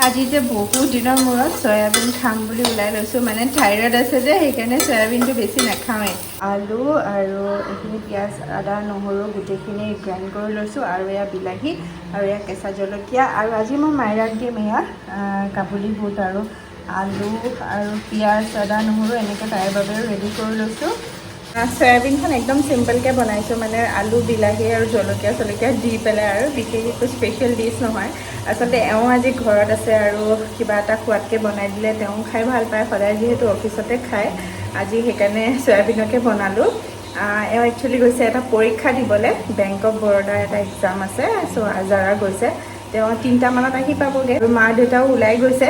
আজি যে বহুত দিনৰ মূৰত চয়াবিন খাম বুলি ওলাই লৈছোঁ। মানে থাইৰইড আছে যে, সেইকাৰণে চয়াবিনটো বেছি নাখাওঁৱেই। আলু আৰু এইখিনি পিঁয়াজ, আদা, নহৰু গোটেইখিনি গ্ৰাইণ্ড কৰি লৈছোঁ আৰু এয়া বিলাহী আৰু এয়া কেঁচা জলকীয়া। আৰু আজি মই মাইৰাক দিম এয়া কাবুলী বুট আৰু আলু আৰু পিঁয়াজ, আদা, নহৰু এনেকৈ তাইৰ বাবেও ৰেডি কৰি লৈছোঁ। চয়াবিনখন একদম চিম্পলকৈ বনাইছোঁ, মানে আলু, বিলাহী আৰু জলকীয়া চলকীয়া দি পেলাই, আৰু বিশেষ একো স্পেচিয়েল ডিছ নহয়। আচলতে এওঁ আজি ঘৰত আছে আৰু কিবা এটা সোৱাদকৈ বনাই দিলে তেওঁ খাই ভাল পায়। সদায় যিহেতু অফিচতে খায়, আজি সেইকাৰণে চয়াবিনকে বনালোঁ। এওঁ একচুৱেলি গৈছে এটা পৰীক্ষা দিবলৈ, বেংক অফ বৰোদাৰ এটা এক্সাম আছে। চ' আজাৰা গৈছে, তেওঁ 3টামানত আহি পাবগৈ। আৰু মা দেউতাও ওলাই গৈছে,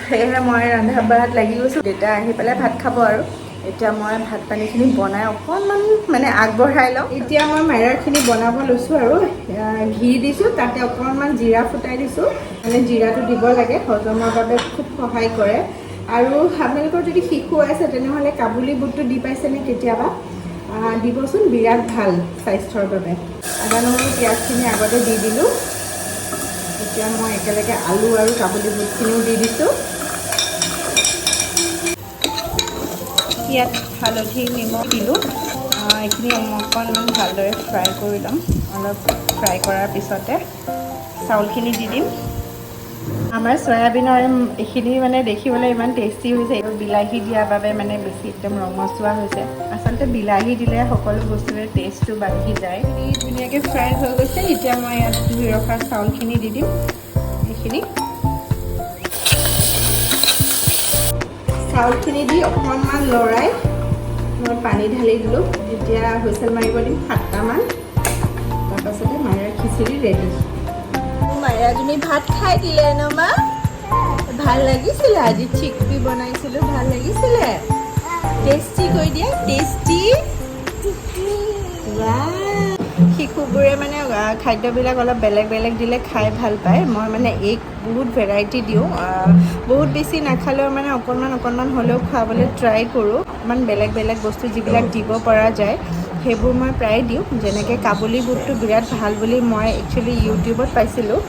সেয়েহে মই ৰন্ধা বঢ়াত লাগি গৈছোঁ। দেউতা আহি পেলাই ভাত খাব আৰু এতিয়া মই ভাত পানীখিনি বনাই অকণমান মানে আগবঢ়াই লওঁ। এতিয়া মই মাইৰাখিনি বনাব লৈছোঁ আৰু ঘি দিছোঁ, তাতে অকণমান জিৰা ফুটাই দিছোঁ। মানে জিৰাটো দিব লাগে, হজমৰ বাবে খুব সহায় কৰে। আৰু আপোনালোকৰ যদি শিশু আছে, তেনেহ'লে কাবুলী বুটটো দি পাইছেনে কেতিয়াবা? দিবচোন, বিৰাট ভাল স্বাস্থ্যৰ বাবে। আদা, নহৰু, পিঁয়াজখিনি আগতে দি দিলোঁ। এতিয়া মই একেলগে আলু আৰু কাবুলী বুটখিনিও দি দিছোঁ। ইয়াত হালধি, নিমখ দিলোঁ। এইখিনি অকণমান ভালদৰে ফ্ৰাই কৰি ল'ম। অলপ ফ্ৰাই কৰাৰ পিছতে চাউলখিনি দি দিম। আমাৰ চয়াবিনৰ এইখিনি মানে দেখিবলৈ ইমান টেষ্টি হৈছে আৰু বিলাহী দিয়াৰ বাবে মানে বেছি একদম ৰঙচুৱা হৈছে। আচলতে বিলাহী দিলে সকলো বস্তুৰে টেষ্টটো বাঢ়ি যায়। এই ধুনীয়াকৈ ফ্ৰাই হৈ গৈছে। এতিয়া মই ইয়াত ধুই ৰখা চাউলখিনি দি দিম। এইখিনি চাউলখিনি দি অকণমান লৰাই মই পানী ঢালি দিলোঁ। এতিয়া হুইচেল মাৰিব দিম 7টামান, তাৰপাছতে মাইৰাৰ খিচিৰি ৰেডি। মাইৰাজনী ভাত খাই দিলে ন মা? ভাল লাগিছিলে? আজি চিকপি বনাইছিলোঁ, ভাল লাগিছিলে? টেষ্টি কৈ দিয়া, টেষ্টি। শিশুবোৰে মানে খাদ্যবিলাক অলপ বেলেগ বেলেগ দিলে খাই ভাল পায়। মই মানে এইক বহুত ভেৰাইটি দিওঁ। বহুত বেছি নাখালেও মানে অকণমান অকণমান হ'লেও খুৱাবলৈ ট্ৰাই কৰোঁ। অকণমান বেলেগ বেলেগ বস্তু যিবিলাক দিব পৰা যায়, সেইবোৰ মই প্ৰায় দিওঁ। যেনেকৈ কাবুলী বুটটো বিৰাট ভাল বুলি মই একচুৱেলি ইউটিউবত পাইছিলোঁ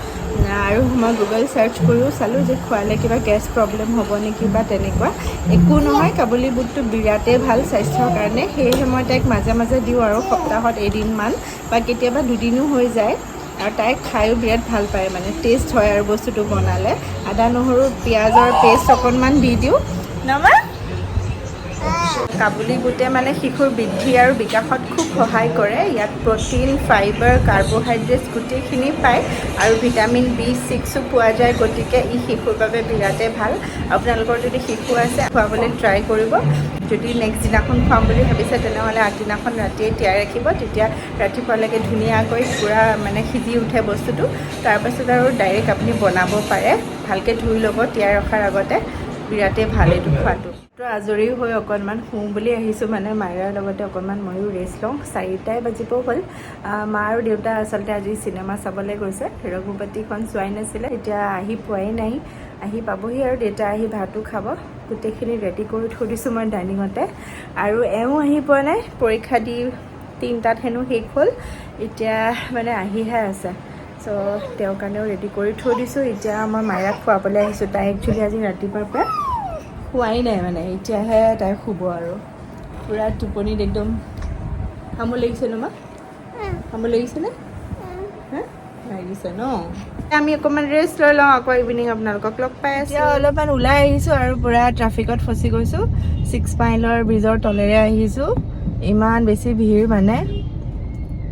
আৰু মই গুগল চাৰ্চ কৰিও চালোঁ যে খোৱালে কিবা গেছ প্ৰব্লেম হ'ব নেকি বা তেনেকুৱা একো নহয়। কাবুলী বুটটো বিৰাটেই ভাল স্বাস্থ্যৰ কাৰণে। সেয়েহে মই তাইক মাজে মাজে দিওঁ আৰু সপ্তাহত এদিনমান বা কেতিয়াবা দুদিনো হৈ যায়। আৰু তাই খায়ো বিৰাট ভাল পায়, মানে টেষ্ট হয় আৰু বস্তুটো বনালে। আদা, নহৰু, পিঁয়াজৰ পেষ্ট অকণমান দি দিওঁ নমা। কাবুলী বুটে মানে শিশুৰ বৃদ্ধি আৰু বিকাশত খুব সহায় কৰে। ইয়াত প্ৰ'টিন, ফাইবাৰ, কাৰ্বহাইড্ৰেটছ গোটেইখিনি পায় আৰু ভিটামিন বি6ও পোৱা যায়। গতিকে ই শিশুৰ বাবে বিৰাটেই ভাল। আপোনালোকৰ যদি শিশু আছে, খুৱাবলৈ ট্ৰাই কৰিব। যদি নেক্সট দিনাখন খুৱাম বুলি ভাবিছে, তেনেহ'লে আগদিনাখন ৰাতিয়ে তিয়াই ৰাখিব। তেতিয়া ৰাতিপুৱালৈকে ধুনীয়াকৈ পূৰা মানে সিজি উঠে বস্তুটো। তাৰপাছত আৰু ডাইৰেক্ট আপুনি বনাব পাৰে। ভালকৈ ধুই ল'ব তিয়াই ৰখাৰ আগতে। বিৰাটেই ভাল এইটো খোৱাটো। তো আজৰি হৈ অকণমান শুওঁ বুলি আহিছোঁ, মানে মাইৰাৰ লগতে অকণমান ময়ো ৰেষ্ট লওঁ। 4টাই বাজিব হ'ল। মা আৰু দেউতা আচলতে আজি চিনেমা চাবলৈ গৈছে। ৰঘুপতিখন চোৱাই নাছিলে, এতিয়া আহি পোৱাই নাই, আহি পাবহি আৰু দেউতা আহি ভাতো খাব। গোটেইখিনি ৰেডি কৰি থৈ দিছোঁ মই ডাইনিঙতে। আৰু এওঁ আহি পোৱা নাই, পৰীক্ষা দি 3টাত হেনো শেষ হ'ল, এতিয়া মানে আহিহে আছে। চ' তেওঁৰ কাৰণেও ৰেডি কৰি থৈ দিছোঁ। এতিয়া মই মাইৰাক খুৱাবলৈ আহিছোঁ। তাই একচুৱেলি আজি ৰাতিপুৱাৰ পৰা খোৱাই নাই, মানে এতিয়াহে তাই শুব আৰু পূৰা টোপনিত একদম। হামো লাগিছে ন মা? হামো লাগিছেনে? হা, লাগিছে ন? আমি অকণমান ৰেষ্ট লৈ লওঁ, আকৌ ইভিনিং আপোনালোকক লগ পাই আছোঁ। এতিয়া অলপমান ওলাই আহিছোঁ আৰু পূৰা ট্ৰাফিকত ফচি গৈছোঁ। 6 মাইলৰ ব্ৰিজৰ তলেৰে আহিছোঁ। ইমান বেছি ভিৰ, মানে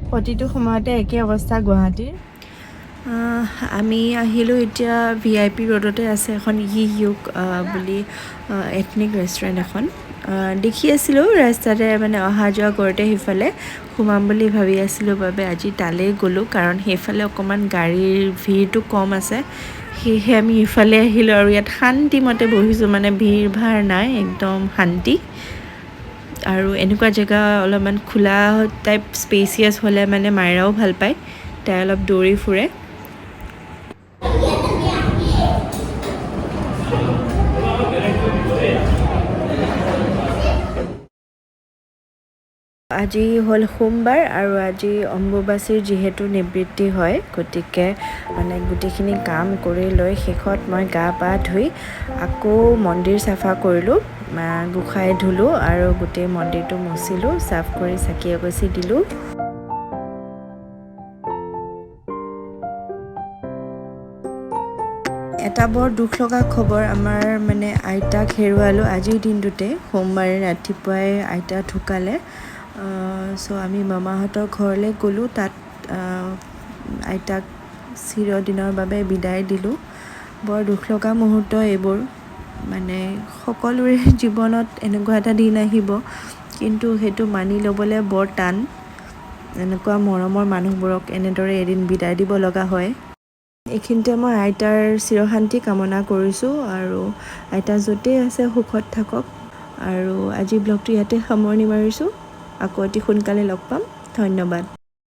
প্ৰতিটো সময়তে একে অৱস্থা গুৱাহাটীৰ। আমি আহিলোঁ এতিয়া ভিআইপি ৰোডতে আছে এখন ই য়ুক বুলি এথনিক ৰেষ্টুৰেণ্ট এখন। দেখি আছিলোঁ ৰাস্তাতে, মানে অহা যোৱা কৰোঁতে সেইফালে সোমাম বুলি ভাবি আছিলোঁ বাবে আজি তালেই গ'লোঁ, কাৰণ সেইফালে অকণমান গাড়ীৰ ভিৰটো কম আছে। সেয়েহে আমি ইফালে আহিলোঁ আৰু ইয়াত শান্তিমতে বহিছোঁ, মানে ভিৰ ভাৰ নাই, একদম শান্তি। আৰু এনেকুৱা জেগা অলপমান খোলা টাইপ স্পেচিয়াছ হ'লে মানে মাইৰাও ভাল পায়, তাই অলপ দৌৰি ফুৰে। আজি হ'ল সোমবাৰ আৰু আজি অম্বুবাচীৰ যিহেতু নিবৃত্তি হয়, গতিকে মানে গোটেইখিনি কাম কৰি লৈ শেষত মই গা পা ধুই আকৌ মন্দিৰ চাফা কৰিলোঁ, গোঁসাই ধুলোঁ আৰু গোটেই মন্দিৰটো মুচিলোঁ, চাফ কৰি চাকি এগছি দিলোঁ। এটা বৰ দুখ লগা খবৰ, আমাৰ মানে আইতাক হেৰুৱালোঁ আজিৰ দিনটোতে। সোমবাৰে ৰাতিপুৱাই আইতা ঢুকালে। চ' আমি মামাহঁতৰ ঘৰলৈ গ'লোঁ, তাত আইতাক চিৰদিনৰ বাবে বিদায় দিলোঁ। বৰ দুখ লগা মুহূৰ্ত এইবোৰ, মানে সকলোৰে জীৱনত এনেকুৱা এটা দিন আহিব, কিন্তু সেইটো মানি ল'বলৈ বৰ টান। এনেকুৱা মৰমৰ মানুহবোৰক এনেদৰে এদিন বিদায় দিব লগা হয়। এইখিনিতে মই আইতাৰ চিৰশান্তি কামনা কৰিছোঁ আৰু আইতা য'তেই আছে সুখত থাকক। আৰু আজি ব্লগটো ইয়াতে সামৰণি মাৰিছোঁ। আকৌ অতি সোনকালে লগ পাম। ধন্যবাদ।